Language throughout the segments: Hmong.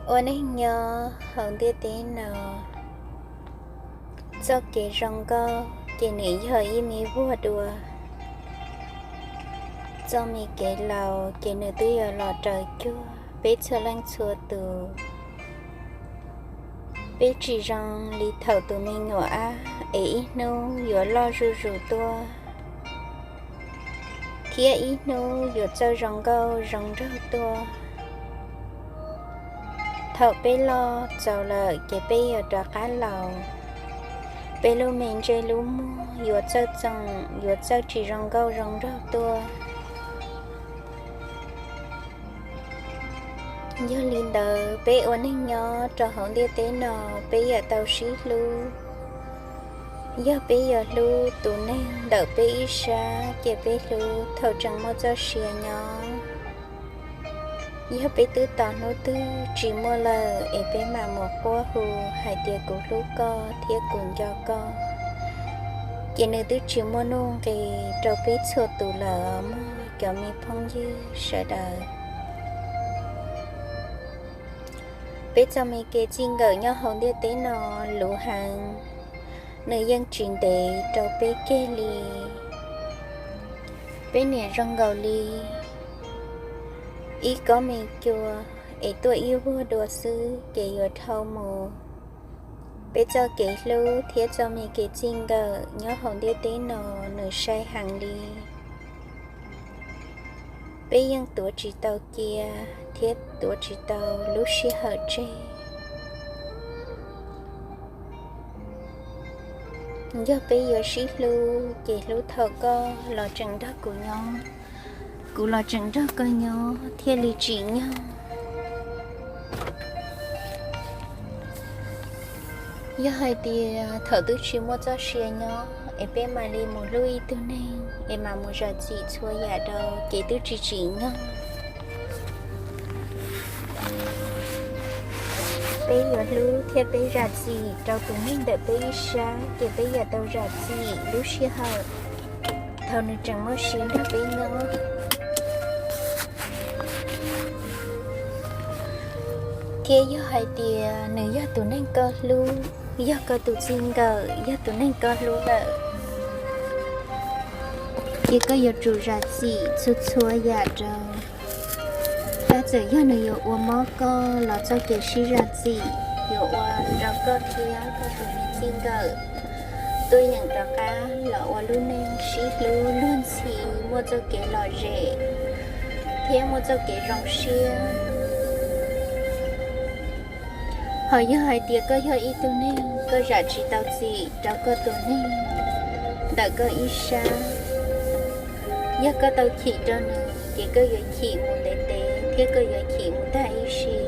Ua neej nyob hauv ntiaj teb no, txoj kev zoo nkauj ces nws yog ib me vuag dua. Txoj me kev laus ces nws twb yuav los raws cuag peb txhua leej txhua tus. Peb tsis zoo li thaum tus me nyuam ab es ib hnub yuav loj zuj zus tuaj, thiab ib hnub yuav txawj zoo nkauj zoo nraug tuaj. Thaum peb loj txaus lawm ces peb yuav rov qab laus. Peb lub me ntsej lub muag yuav txawj txoom, yuav txawj tsis zoo nkauj zoo nraug tuaj. Yog li ntawd, peb ua neej nyob rau hauv ntiaj teb no, peb yuav tau sib hlub. Yog peb yuav hlub tus neeg ntawm peb ib sab, ces peb hlub thaum tseem muaj txoj sia nyob. Yog peb twb tos hnub twg tsis muaj lawm es peb mam mus quaj hu hais tias kuv hlub koj thiab kuv nco koj, ces nws twb tsis muaj nuj nqis rau peb txhua tus lawm os mog cov me phooj ywg sawv daws. Peb txoj me kev txij nkawm nyob hauv ntiaj teb no luv heev, nws yeej tsis ntev rau peb kiag li. Peb niam zoo nkaus li ib kob me cua es tuaj ib vuag dua xwb ces yuav dhau mus. Peb txoj kev hlub thiab txoj me kev txij nkawm nyob hauv ntiaj teb no nws sai heev li. Peb yeej tuav tsis tau cia thiab tuav tsis tau lub sij hawm tseg. Yog peb yuav sib hlub ces hlub thaum koj los tseem nrog kuv nyob, kuv los tseem nrog koj nyob thiaj li tsim nyog. Yog hais tias thaum twb tsis muaj txoj sia nyob es peb mam li mus hlub ib tug neeg es mam mus zam txim txhua yam rau ces twb tsis tsim nyog. Peb yuav hlub thiab peb zam txim rau tus neeg ntawm peb ib sab ces peb yuav tau zam txim lub sij hawm thaum nws tseem muaj sia nrog peb nyob. Thiab yog hais tias nws yog tus neeg koj hlub, yog koj tus txij nkawm, yog tus neeg koj hlub lawm, ces koj yuav tsum zam txim txhua txhua yam rau. Tab txawm yog nws yuav ua mob koj los txoj kev sib zam txim yuav ua rau koj thiab koj tus me txij nkawm tuaj yeem rov qab los ua lub neej sib hlub luag ntxhi, muaj txoj kev lom zem thiab muaj txoj kev zoo siab. Ho yog hais tias koj yog ib tug neeg koj zam tsis tau txim rau koj tus neeg ntawm koj ib sab, yog koj tau chim rau nws ces koj yuav chim mus ntev ntev thiab koj yuav chim mus tag ib sim.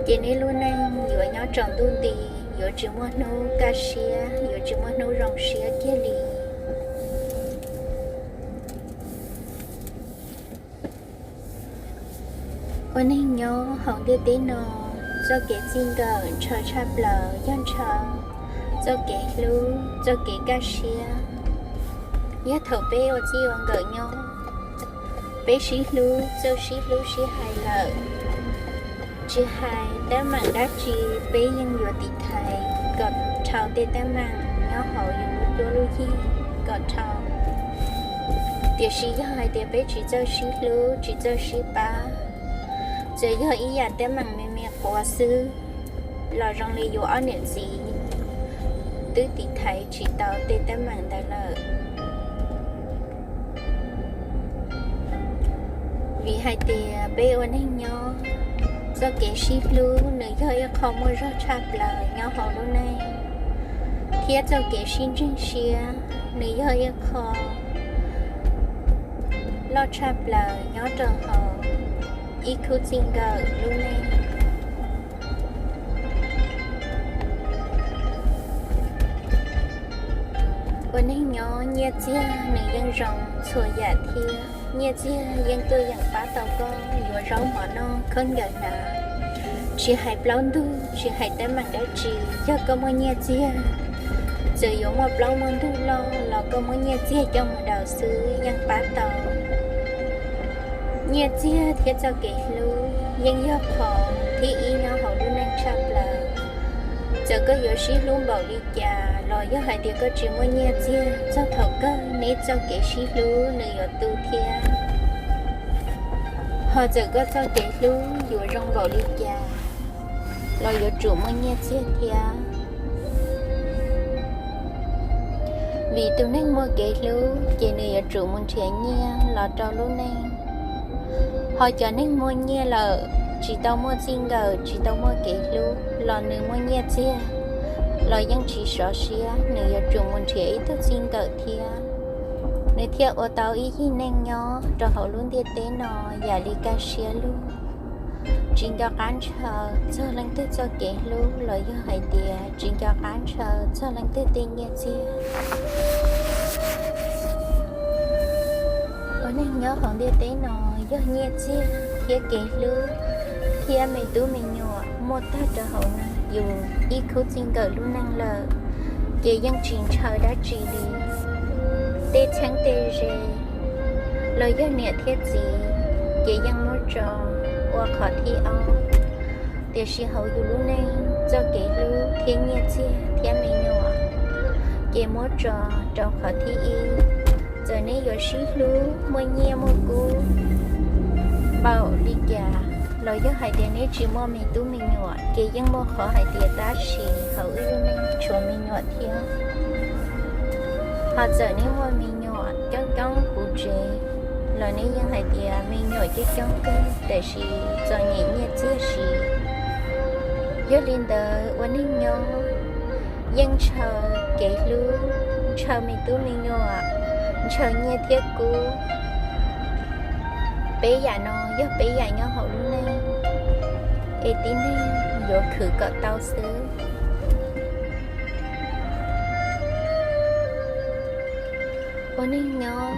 Ces neb lub neej yuav nyob tsaus ntuj nti, yuav tsis muaj hnub kaj siab, yuav tsis muaj hnub zoo siab kiag li. Ua neeg nyob hauv ntiaj teb no, txoj kev txij nkawm ntshaw tshaj plaws yog ntshaw txoj kev hlub, txoj kev kaj siab. Yog thaum peb ua txij ua nkawm nyob, peb sib hlub, txawj sib hlub sib hais lawm, tsis hais teeb meem dab tsi, peb yeej yuav tiv thaiv kom dhau tej teeb meem nyob hauv yus lub cuab lub yig kom dhau. Tiam sis yog hais tias peb tsis txawj sib hlub, tsis txawj sib pab, txawm yog ib yam teeb meem me me quav xwb los zoo li yus ob niam txiv twb tiv thaiv tsis tau tej teeb meem ntawd lawm. Vim hais tias peb ua neeg nyob, txoj kev sib hlub nws yog ib qho muaj zog tshaj plaws nyob hauv lub neej, thiab txoj kev sib ntseeg siab nws yog ib qho loj tshaj plaws nyob rau hauv ib khub txij nkawm lub neej. Ua neeg nyob nyiaj txiag nws yeej zoo txhua yam thiab, nyiaj txiag yeej tuaj yeem pab tau koj yuav zaub mov noj khaub ncaws hnav. Tsis hais plaub ntug, tsis hais teeb meem dab tsi, yog koj muaj nyiaj txiag, txawm yuav muaj plaub muaj ntug loj los koj muab nyiaj txiag coj mus daws xwb yeej pab tau. Nyiaj txiag thiab txoj kev hlub yeej yog qhov thib ib nyob hauv lub neej tshaj plaws. Txawm koj yuav sib hlub npaum li cas los yog hais tias koj tsis muaj nyiaj txiag, txog thaum kawg neb txoj kev sib hlub nws yuav tu thiab. Ho txawm koj txoj kev hlub yuav zoo npaum li cas los yuav tsum muaj nyiaj txiag thiab. Vim tus neeg muaj kev hlub ces nws yuav tsum mus nrhiav nyiaj los rau lub neej. Ho cov neeg muaj nyiaj lawm, tsis tau muaj txij nkawm, tsis tau muaj kev hlub los nws muaj nyiaj txiag los yeej tsis sov siab, nws yuav tsum mus nrhiav ib tug txij nkawm thiab, nws thiaj ua tau ib yig neej nyob rau hauv lub ntiaj teb no yam li kaj siab lug. Tsis nco qab ntshaw txog leej twg txoj kev hlub los yog hais tias tsis nco qab ntshaw txog leej twg tej nyiaj txiag. Ua neeg nyob hauv ntiaj teb no yog nyiaj txiag thiab kev hlub thiab me tub me nyuam muaj tag rau hauv yus ib khub txij nkawm lub neej lawm, ces yeej tsis ntshaw dab tsi li. Tej txheeb tej ze los yog niam thiab txiv ces yeej muab tso ua qhov thib ob. Tiam sis hauv yus lub neej, txoj kev hlub thiab nyiaj txiag thiab me nyuam ces muab tso rau qhov thib ib. Txawm neb yuav sib hlub muaj nyiaj muaj kub npaum li cas los yog hais tias neb tsis muaj me tub me nyuam ces yeej muaj qhov hais tias tab sis hauv wb lub neej tshuav me nyuam thiab. Ho txawm neb muaj me nyuam coob coob puv tsev los neb yeej hais tias me nyuam coob coob kawg tiam sis txom nyem nyiaj txiag siv. Yog li ntawd ua neeg nyob yeej ntshaw kev hlub, ntshaw me tub me nyuam, ntshaw nyiaj thiab kub. Peb yam no yog peb yam nyob hauv lub neej es tib neeg yuav khwv kom tau xwb. Ua neeg nyob,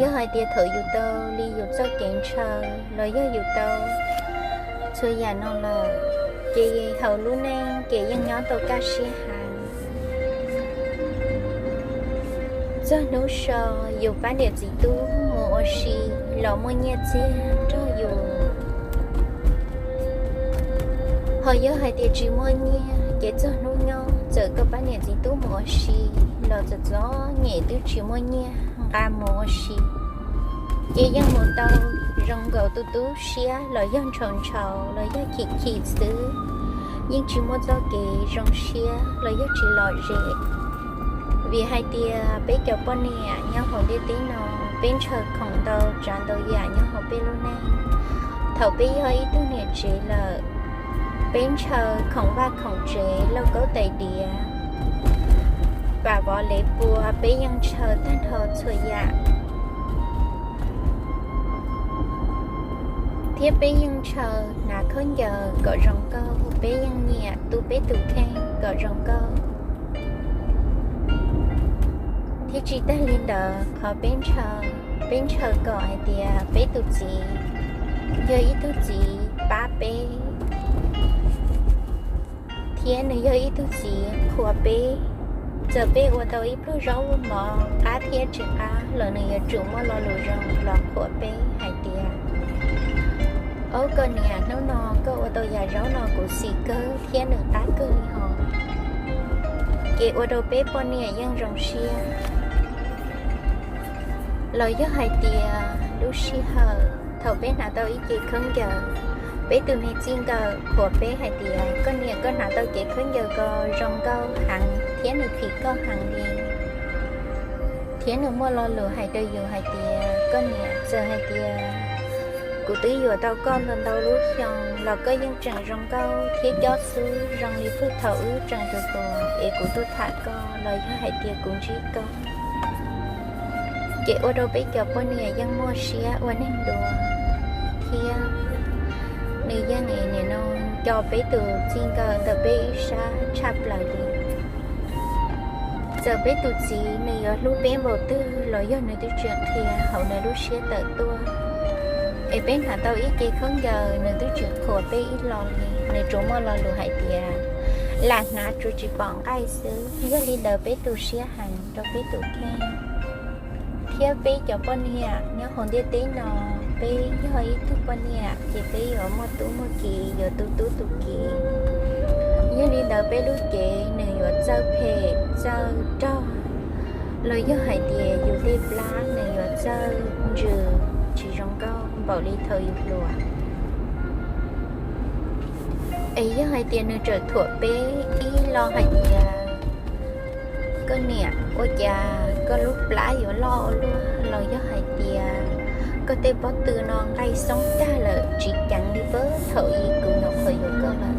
yog hais tias thaum yus tau li yus txoj kev ntshaw los yog yus tau txhua yam no lawm, ces hauv lub neej ces yeej nyob tau kaj siab heev. Txog hnub so yus pab niam txiv tub mus ua si los muaj nyiaj txiag nrog yus. Ho yog hais tias tsis muaj nyiaj ces txog hnub nyob txawm koj pab niam txiv tub mus ua si los txom txom nyem twb tsis muaj nyiaj nqa mus ua si, ces yeej mus tau zoo nkaus tu tu siab los yog ntshaus ntshaus los yog chim chim xwb, yeej tsis muaj txoj kev zoo siab los yog tsis lom zem. Vim hais tias peb cov poj niam nyob hauv ntiaj teb no, peb ntshaw khoom ntau tsav ntau yam nyob hauv peb lub neej. Thaum peb yog ib tug niam tsev lawm, peb ntshaw khoom vaj khoom tsev, lauj kaub tais diav, pam vov lev pua, peb yeej ntshaw tag nrho txhua yam. Thiab peb yeej ntshaw hnav khaub ncaws kom zoo nkauj, peb yeej nyiam tu peb tus kheej kom zoo nkauj. Thiab tsis tag li ntawd, qhov peb ntshaw, peb ntshaw kom hais tias peb tus txiv yog ib tug txiv pab peb, thiab nws yog ib tug txiv qhuas peb. Txawm peb ua tau ib pluag zaub ua mov qab thiab tsis qab los nws yuav tsum muaj lo lus zoo los qhuas peb hais tias, Aub koj niam, hnub no koj ua tau yam zaub no kuv xis kawg thiab nws qab kawg li hos. Ces ua rau peb poj niam yeej zoo siab. Los yog hais tias lub sij hawm thaum peb hnav tau ib cev khaub ncaws, peb tus me txij nkawm qhuas peb hais tias, Koj niam, koj hnav tau cev khaub ncaws ko zoo nkauj heev thiab nws phim koj heev li. Thiab nws muaj lo lus hais rau yus hais tias, Koj niam, txawm hais tias kuv twb yuav tau koj ntau ntau lub xyoo los koj yeej tseem zoo nkauj thiab cob xub zoo li puag thaum wb tseem hluas hluas es kuv tuaj tham koj los yog hais tias kuv ntsib koj. Ces ua rau peb cov poj niam yeej muaj siab ua neeg dua, thiab nws yeej nim no nco peb tus txij nkawm ntawm peb ib sab tshaj plaws li. Txawm peb tus txiv nws yuav hlub peb npaum twg los yog nws twb tsis qhia hauv nws lub siab tawm tuaj. Es peb hnav tau ib cev khaub ncaws nws twb tsis qhuas peb ib los li, nws tsuas muaj lo lus hais tias, Lam hnav tsuas tsis pom nqaij xwb. Yog li ntawd peb tu siab heev rau peb tus kheej. Thiab peb cov poj niam nyob hauv ntiaj teb no, Peb yog ib tug poj niam ces peb yuav muaj tub muaj ki, yuav tu tub tu ki. Yog li ntawd peb lub cev nws yuav txawj phem txawj rog, los yog hais tias yus tej plab nws yuav txawj ntsws tsis zoo nkauj npaum li thaum yus hluas. Es yog hais tias nws tseem thuam peb ib lo hais tias koj niam, ua cas koj lub plab yuav loj ua luaj, los yog hais tias koj tej pob tw no nqaij xoob tag lawm tsis ceev li pab thaum ub kuv nyuam qhuav yuav koj lawm.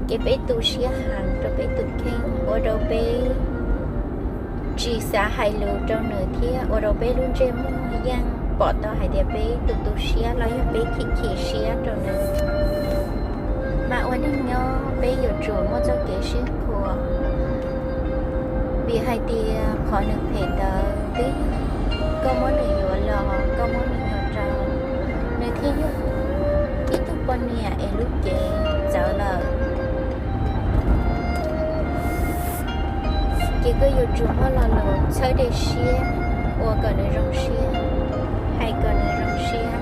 Ces peb tu siab heev rau peb tus kheej, ua rau peb tsis xav hais lus rau nws thiab ua rau peb lub ntsej muag yeej pom tau hais tias peb tu tu siab los yog peb chim chim siab rau nws. Mas ua neej nyob peb yuav tsum muaj txoj kev sib qhuas, vim hais tias qhov nws phem ntawd twb yog koj muab nws yuav los, koj muab nws nyo rau, nws thiaj yog ib tug poj niam es lub cev txawv lawm. Ces koj yuav tsum muaj lo lus txhawb dej siab, ua kom nws zoo siab, hais kom nws zoo siab.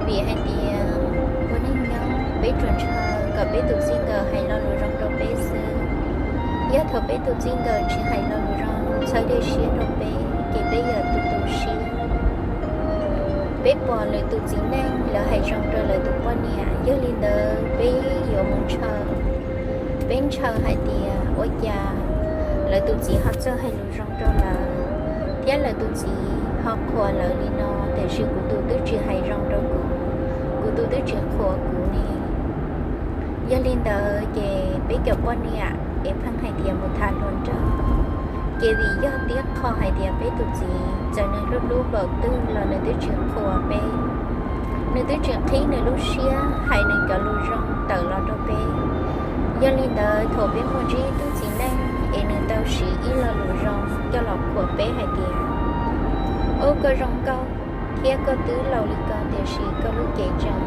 Vim hais tias ua neej nyob peb tsuas ntshaw kom peb tus txij nkawm hais lo lus zoo rau peb xwb. Yog thaum peb tus txij nkawm tsis hais lo lus zoo txhawb dej siab rau peb, ces peb yuav tu tu siab. Peb pom lwm tus txiv neej lawv hais zoo rau lawv tus poj niam, yog li ntawd peb yuav mus ntshaw. Peb ntshaw hais tias ua cas lawv tus txiv ho txawj hais lus zoo rau lawv, thiab lawv tus txiv ho qhuas lawv li no, tiam sis kuv tus twb tsis hais zoo rau kuv, kuv tus twb tsis qhuas kuv ne. Yog li ntawd ces peb cov poj niam es pheej hais tias mus tham hluas nraug, ces vim yog tib qho hais tias peb tus txiv txawm nws hlub hlub npaum twg los nws twb tsis qhuas peb, nws twb tsis qhib nws lub siab hais nws cov lus zoo tawm los rau peb. Yog li ntawd thaum peb muaj ntsib tug txiv neej es nws tau siv ib lo lus zoo coj los qhuas peb hais tias, ub, koj zoo nkauj thiab koj twb laus li ko tiam sis koj lub cev tseem